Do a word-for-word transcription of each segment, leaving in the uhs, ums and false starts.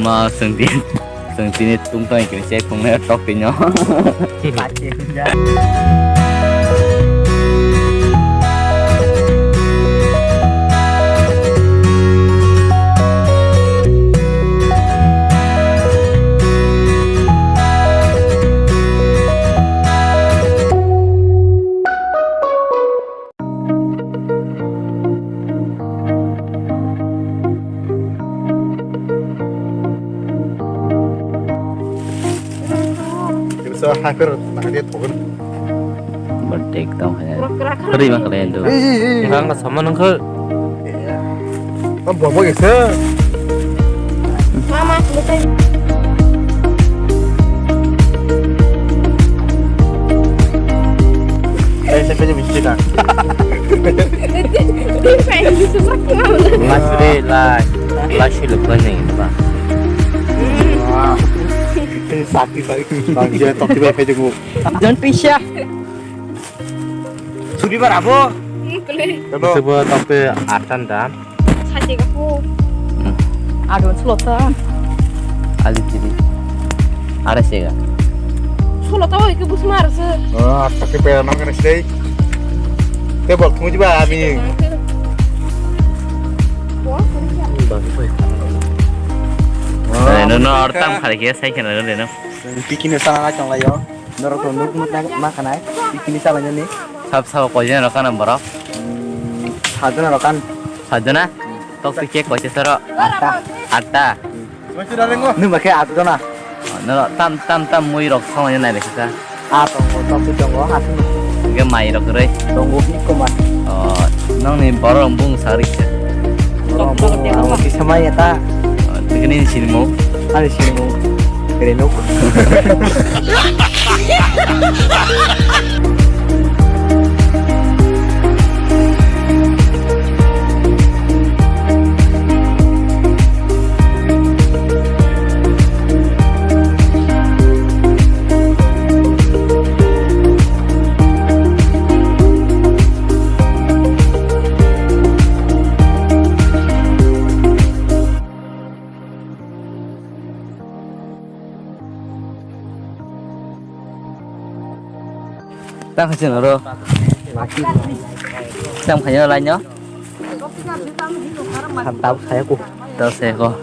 Ma, chwng tini, chwng tini tungtang kini se phungnai tok tino. Kisa haikar nangde thogun. Bertek tong kaya. Kri bang kalian tu. Ei, ei, ei. Bang sama nangkhe. Iya. Tam bobo gese. Mama, betul. Eh, saya kerja mesti kan. Dia pengen gitu, Mak, mau. Mas re lai. Lai sih lupa nih, Pak. Wah. Ini sakit, sakit. Bang, dia topi baik aja, Bu. Jangan pisah. Sudi bar abo. Hmm, boleh. Coba. Itu buat sampai atan dan. Sate ka po. Hmm. Adon sulota. Ali tiri. Ara sega. Sulota oi ke bus mar se. Ah, tapi pera nang kena sedai. Te bol tunggu ba ami. Wah, kerja. Eh, no, no, artam khare ke sai kena no. Pikine sana lai tong lai yo. Norok to nuk nuk ma khanai. Pikine sana ni. Sab sab ko jena kana borok. Hmm, sajona rokan. Sajona? Tok tu cake koise soro? Atta. Atta. Nung ba khe atta jona? No, tam, tam, tam mui rok song nai lekha. A tongo, tok tu tongo, asu. Ge mai rok rei. Tongo, iko ma. Oh, nang ni borok bung sarik se. Tok, tok, tok, tok. Kisa mai ta. Oh, nang ni sinimo. Ani sinimo. Renok. Tang khachi noro. Tang khayo lainyo. Tang khaya ko. Tang khaya ko.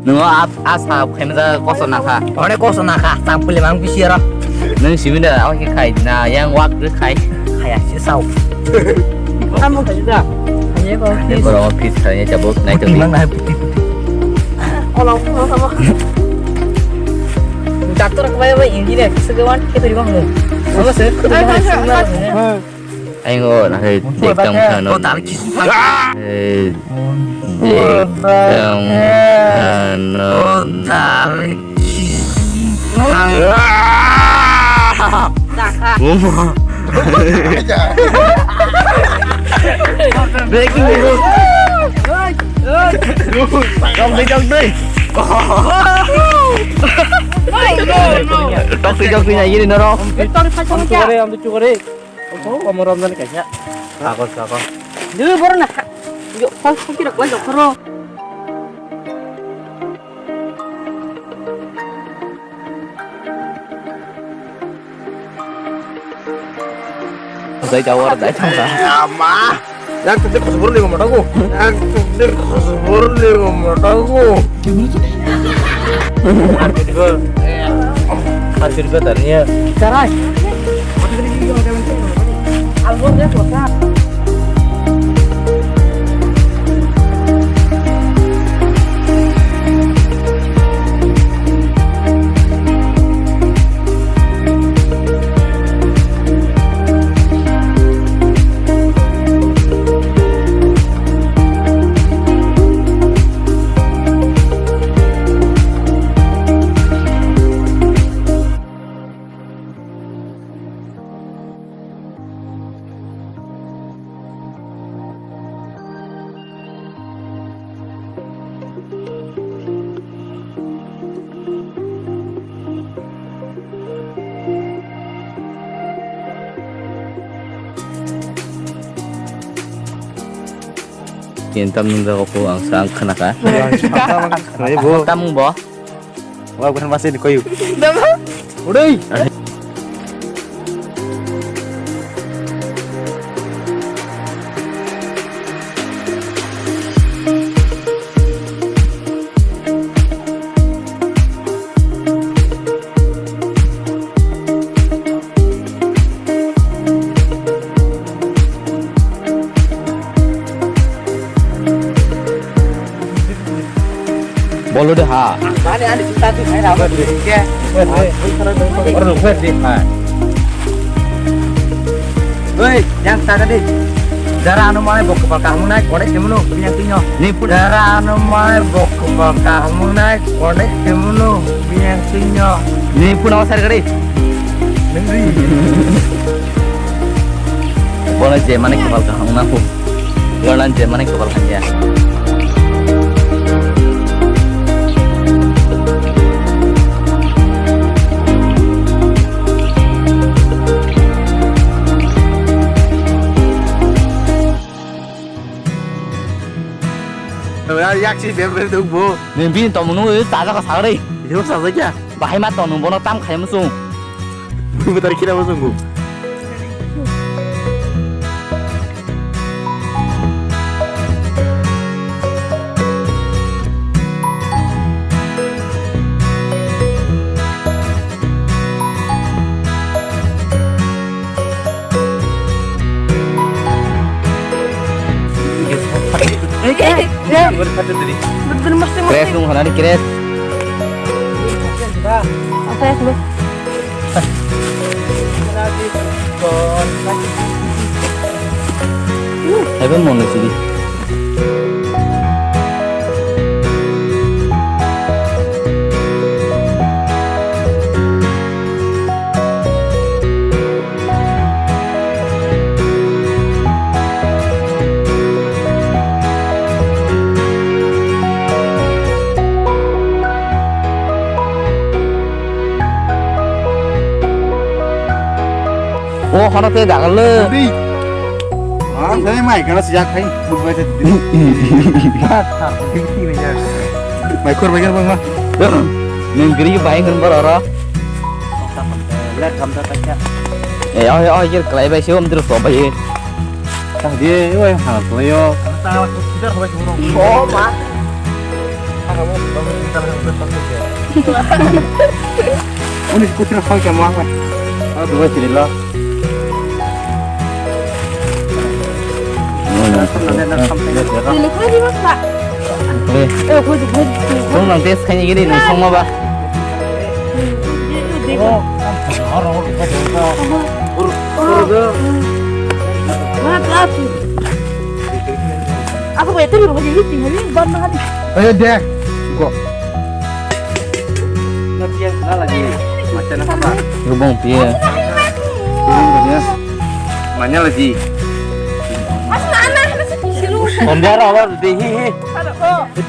Nungo a, a sa khaimajak koso nakha. Ore koso nakha, chapuli mang bisi aro. Nung simi da, ako khe khai na, yang wak rw khai. Khaya se sao. Kamu khai da. Ye ko. Ye boro office khai ya jabo nai to. Mang hai puti puti. Ola ko sama. Doctor ko bai bai engineer se ga wan ke to bang. Sama se. Ai, ai, ai, ai. Aing o na hai dek tang sa no. Oh, tarik. Eh, dek tang sa no. Oh, tarik. Uma. Breaking news. Dok dei, dok dei. Tok twi, tok twi, na yini norok. Tok twi, tok twi, tok twi. Omo romjani kaisa. Sago, sago. Dui borok na kha. Yo, kok kok kira kwai jokhoro. Dai jawar dai thangsa. Ama. Yang tadi khosbor lego mataku. Yang tadi khosbor lego mataku. Harpit go. Harpit go tania. Karai. Tin tam nung jago ko ang sa ang khana ka. Khana bo. Tam bo. Wa bukan masih di koyu. Dama. Udah. Bolo de ha. Ani, ani, sita tu, ani, apa tu? Ke? Oro nungkhe di ha. Oi, yang sana di. Dara anu mai bok kepal kamu naik, kodek kemunu, punya tinyo. Ni pun. Dara anu mai bok kepal kamu naik, kodek kemunu, punya tinyo. Ni pun awas hari kali. Nengri. Bola je mana kepal kamu naku. Lolan je mane kobal hanya. Yak si bem bem duk bo. Neng bini tongmung nung taja ka sagri. Yo saja kya? Bahai ma tong nung bono tam khai musung. Butar kira musung. Crash nung hanani crash. Heaven mo nung sidi. O hono te dagal le. Ang sai mai kana sijak khai. Mai khor bai kan bang ma. Nung giri bai kan bor oro. Eh, oh, oh, yer kelai bai sih om terus kok bai. Tah dia, oi, hal kelayo. Oh, ma. Kamu, kamu kita Uni kuchra khoi ka mo. Ah, dua siri lo. Tong nang test khaini gini nang songma ba. Aku bai teri rogo jadi hiti hari ban hari. Ayo deh, go. Rubong pia. Manya lagi. Sondia rawar deh hi hi.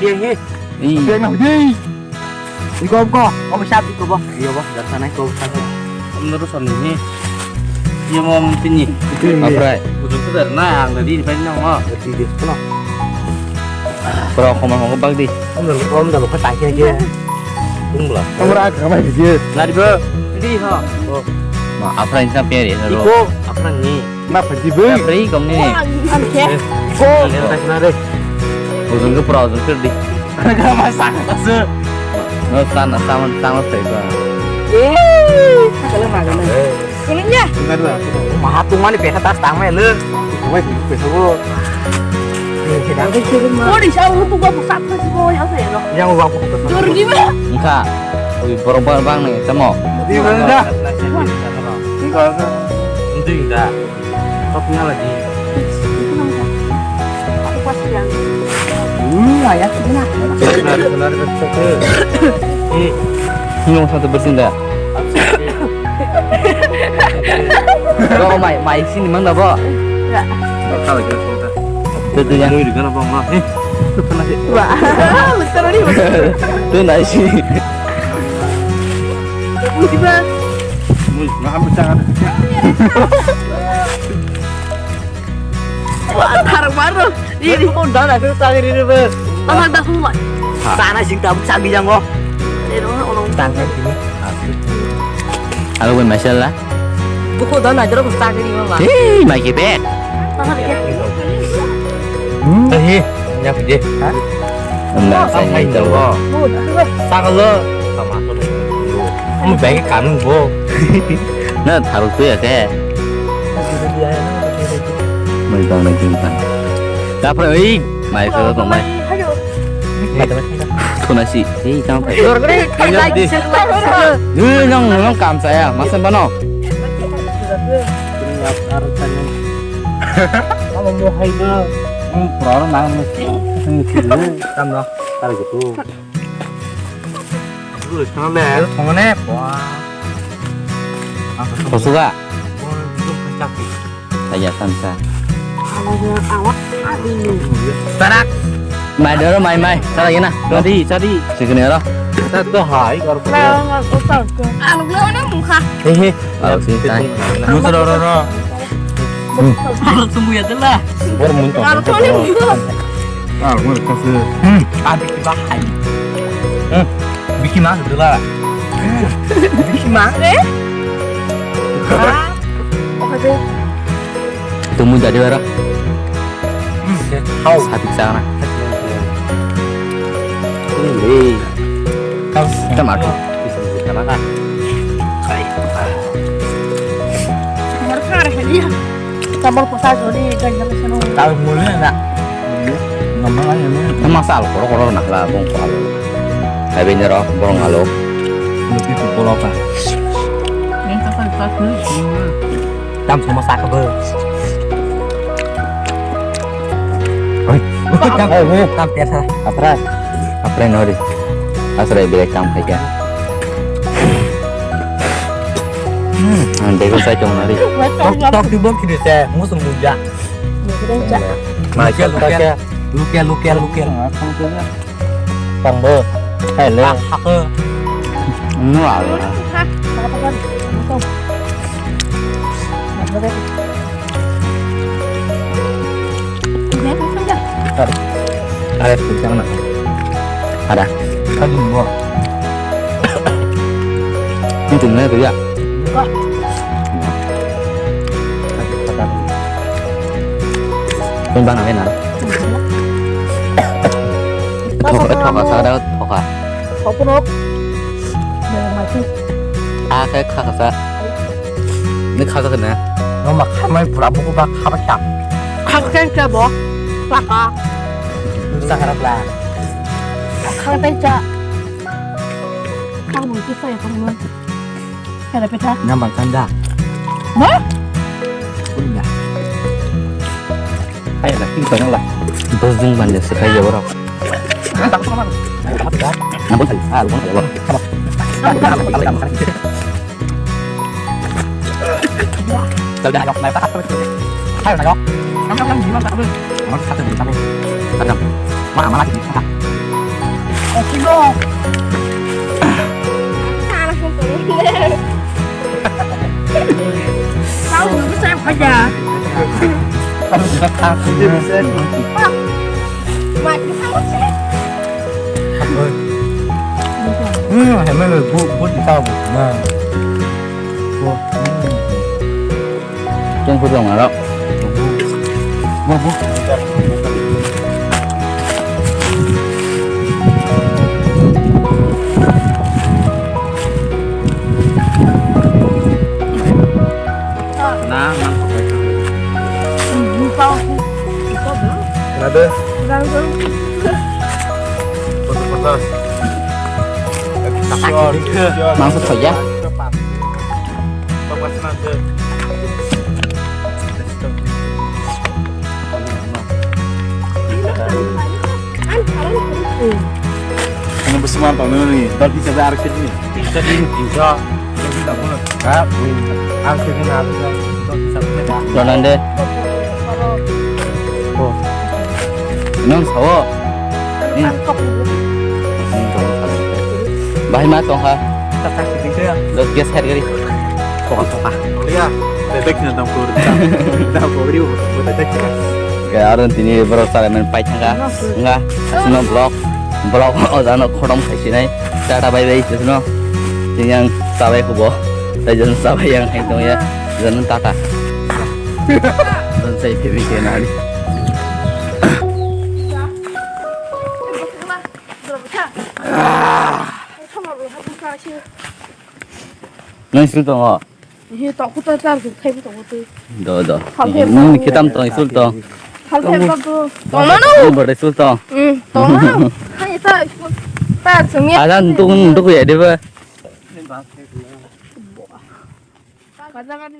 Deh hi. Ih. Iko ko, ko sab iko bo. Iyo bo, jasa nai ko sab. Om nuru sonni ni. Iyo mo mungkin ni. Aprai. Ujung tu ber na ang tadi di pen nyong mo. Berarti dia sana. Pura koma koma bag di. Om dah, om dah lupa tanya dia. Tunggu lah. Om rak kama dia. Nari bro. Di ha. Oh. Ma aprai insan peri. Iko aprai ni. Ma phaji bai. Phaji kom ni. Ko. Ujung ke pura ujung ke di. Kama saksa se. No sana sama sama sai ba. Eh, kalau makan. Kulanya. Maha tu mani pesa tas tang mai le. Mai pesa bo. Kori sa utu ba pusat ko si ko ya se lo. Yang ba pusat. Dur di ba. Engka. Ui borok bang bang ni tamo. Di ba da. Engka. Engka. Kau punya lagi. Hmm, ayah sih nah. Benar, benar, benar. Eh, ini mau satu bersin dah. Kau mai, mai sini mana bo? Ya. Kau lagi bersin dah. Betul ya. Mau di mana bang? Eh, itu pernah sih. Wah, betul ni. Itu nasi. Musi ba. Musi, makan pecah. Wah, tarung baru. Ini kok dah nak tu tadi ni bes. Tangan dah semua. Sana sing tahu cak bijang kok. Tangan sini. Halo, Bun Masalah. Buku dah nak jeruk cak ni mama. Hei, mai kebek. Tangan dia. Hmm. Hei, nyak je. Hah? Enggak, saya nyentuh. Sakalo. Kamu baik kanun bo. Na tharuk tu ya ke. Mai bang mai bang. Tapra oi mai ko ko mai. Thuna si. Ei tang pai. Ni nang nang kam saya. Masa bano. Kamu mau hai na. Pura nang mesti. Kamu harus gitu. Thongmane. Kosuga. Saya sansa. Tarak. Mai doro mai mai. Sara gina. Sadi sadi. Sikini ro. Satu hai kor. Hehe. Alok si tai. Musa ro ro ro. Alok sumbu ya telah. Bor mun to. Alok sumbu. Ah, mo ka se. Hmm, a biki ba hai. Hmm, biki ma dula. Biki ma. Eh? Ah, oke deh. Tumu jadi bara. Hmm, hau. Sapi sana. Ini. Kau tomato. Bisa makan. Kai. Kamar posa jodi ganjal seno. Tahu mulai nak. Ngomong aja nih. Masa alkoro koro nakla bong ko alo. Hai bini ro bong alo. Lebih tu polo ka. Yang tak tak tak. Tam sama sakit. Oi. Tam tam tam tam. Apra. Apra nori. Asrai bilai tam khai ka. Hmm, ang bego sai tong nari. Tok tok di bok kiri se, musu muja. Mai lukia lukia lukia lukia. Tang bo. Hello. Hak. Nua. Ada. Ada. Ada. Ini tuh nggak tuh ya. Ini bang namanya. Thoka, thoka, thoka. Thoka. Kha khe kha kha sa. Ni kha kha na. No ma kha mai pura buku ba kha ba kya. Kha kha kya bo. Kha kha. Sa harap la. Kha kha cha. Kha mo ki sa ya kha mo. Kha da pe tha. Nyam bang kanda. Mo? Kunya. Hai la, kin kau la. Dos ding ban de sekai ya borok. Nang bol sai, ah, bol sai, bol. Tau dah yok, naik tak apa tu. Hai, naik yok. Nang nang nang gimana tak apa? Mau satu dulu, satu. Kadang. Mana mana sih? Oh, sih dong. Salah sih. Tahu dulu saya kerja. Mati sama sih. Hmm, hemel bu bu di tahu bu. Nah. Bu. Hmm. Tungku dong aro. Bu bu. Na, na. Nade. Foto, foto. Mangsa thoya. Ano bwswk man tongwi nini dol pisa bai arok sini. Pisa din pisa. Ha, arok sini na. Donan de. Oh. Nang sao. Hmm. Bahai ma tongkha. Dot gas khat gari. Tokha tokha. Liya. Bebek na dam kuri. Dam kuri. Bebek. Ke aron tini borok salai man pai thangka. Nga sino blog. Blog o jano khodom khai sinai. Tata bye bye sino. Tini ang sabai khubo. Tai jan sabai yang hai tong ya. Jan tata. Jan sai phebi ke nari. Nang sul tongo. He, tok kuta char juk thai tongo twi. Do, do. Hal he Nini bo. Kitam tong, sul tong. Hal he bo tu. Tongmano. Ni bade sul tong. Hmm, tongmano. Hai ta, ta chungi. Ada ntuk, ntuk ya deba. Kaja gani.